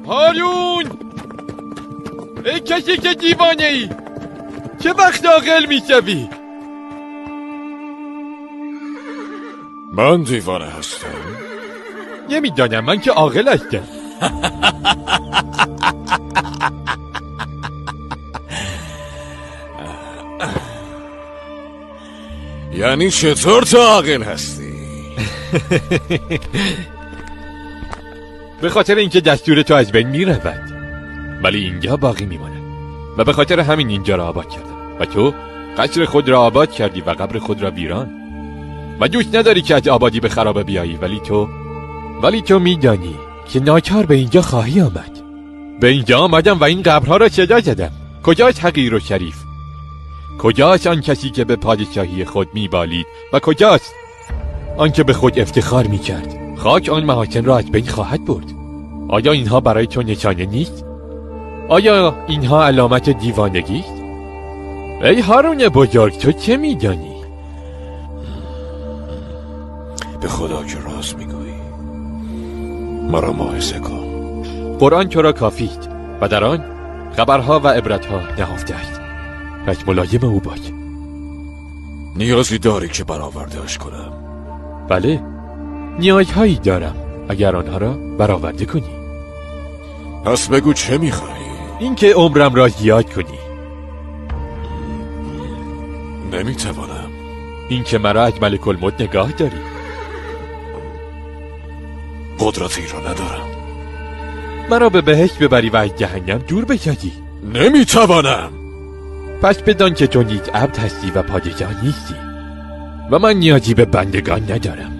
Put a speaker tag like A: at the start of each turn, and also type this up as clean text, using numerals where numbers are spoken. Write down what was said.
A: هارون، ای کسی که دیوانه ای، چه وقت عاقل میشوی؟
B: من دیوانه هستم؟
A: نمیدانم، من که عاقل هستم.
B: یعنی چطور تو عاقل هستی؟
A: به خاطر اینکه دستور تو از بین میرود، ولی اینجا باقی میماند و به خاطر همین اینجا را آباد کردم و تو قصر خود را آباد کردی و قبر خود را ویران و دوست نداری که از آبادی به خرابه بیایی، ولی تو میدانی که ناچار به اینجا خواهی آمد. به اینجا آمدم و این قبرها را صدا زدم. کجاست حقیر و شریف؟ کجاست آن کسی که به پادشاهی خود میبالید و کجاست آن که به خود افتخار میکرد؟ خاک آن محاسن را از بین خواهد برد. آیا اینها برای تو نشانه نیست؟ آیا اینها علامت دیوانگی است؟ ای هارون بزرگ، تو چه میدانی؟
B: به خدا که راست میگویی. مرا موعظه کن.
A: قرآن تو را کافی است و در آن خبرها و عبرتها نهفته است. پس ملایم او باش.
B: نیازی داری که برآورده‌اش کنم؟
A: بله، نیازهایی دارم اگر آنها را برآورده کنی.
B: پس بگو چه میخواهی؟
A: اینکه عمرم را زیاد کنی.
B: نمیتوانم.
A: اینکه مرا از ملک الموت نگاه داری.
B: قدرتی را ندارم.
A: مرا به بهشت ببری و از جهنم دور بسازی.
B: نمیتوانم.
A: پس بدان که تو نیز عبد هستی و پادشاه نیستی و من نیازی به بندگان ندارم.